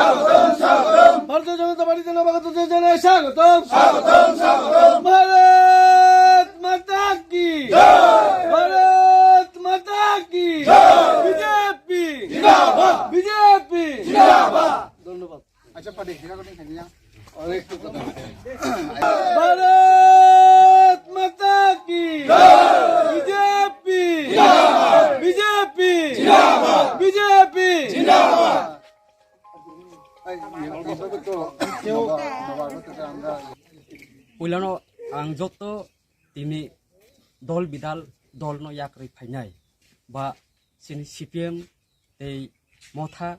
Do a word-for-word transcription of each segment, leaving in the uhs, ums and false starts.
স্বাগতম, স্বাগতম। ভারতীয় জনতা পার্টি জনবাগত জানাই স্বাগতম। স্বাগতম, স্বাগতম। ভারত মাতা কি জয়। ভারত মাতা কি জয়। বিজেপি জিন্দাবাদ। বিজেপি জিন্দাবাদ। ধন্যবাদ। আচ্ছা, পার্টি হিসাবে করে নিয়ে যাও। আর একটু কথা। ভারত মাতা কি জয়। বিজেপি জিন্দাবাদ। বিজেপি জিন্দাবাদ। বিজেপি জিন্দাবাদ। Puilano ang joto tini dol bidal dolno yakrwi phainai ba chini C P M tei Motha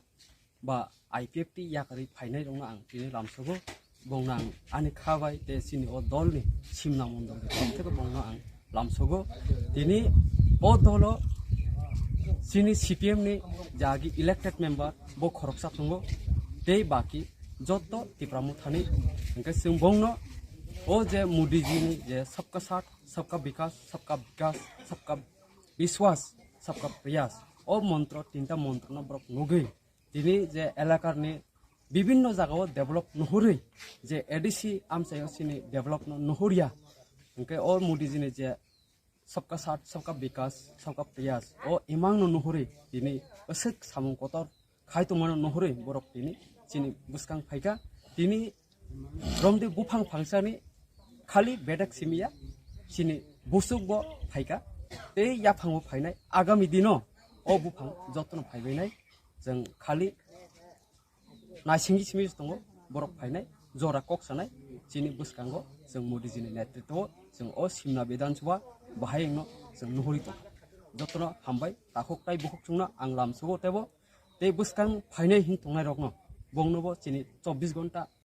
ba I P F T yakrwi phainai rokno ang tini lamsogo. Bongno ang ani kha bai tei chini o dolni simna mondol ni tong theke bongno ang lamsogo. Tini o dolo chini C P M ni jagi elected member bo khoroksa tongo tei baki joto Tipra Mothani. Hingke chwng bongno o je Modi ji ni je sabka saath, sabka bikas, sabka bikas, sabka biswas, sabka prayas, o montro, tinta montrono borok nugwi tini je elakarni bibinno jagao develop nuhurwi, je A D C amchaio chini developno nuhurya, hingke o Modi jini je sabka saath, sabka bikas, sabka prayas, o imangno nuhurwi tini aswk samung kotor khai tongmano nuhurwi borok tini chini bwskang phaikha. Tini romdi buphang phangsani khali bedek simiya, chini busuk bo phaikha, tei yaphango phainai agami dino o buphang jotono phaibainai. Chwng khali naisingwi simi tongo, borok phainai, jora kok sanai, chini bwskango chwng Modi jini netritwo chwng o Simna Bidhan Sabha bahai wngno chwng nuhuri tongo. Jotono hambai, takhuk tai bukhuk chwngno ang lamsogo tebo, tei bwskang phainai hin tongnai rokno, bongnobo chini chobbish ghonta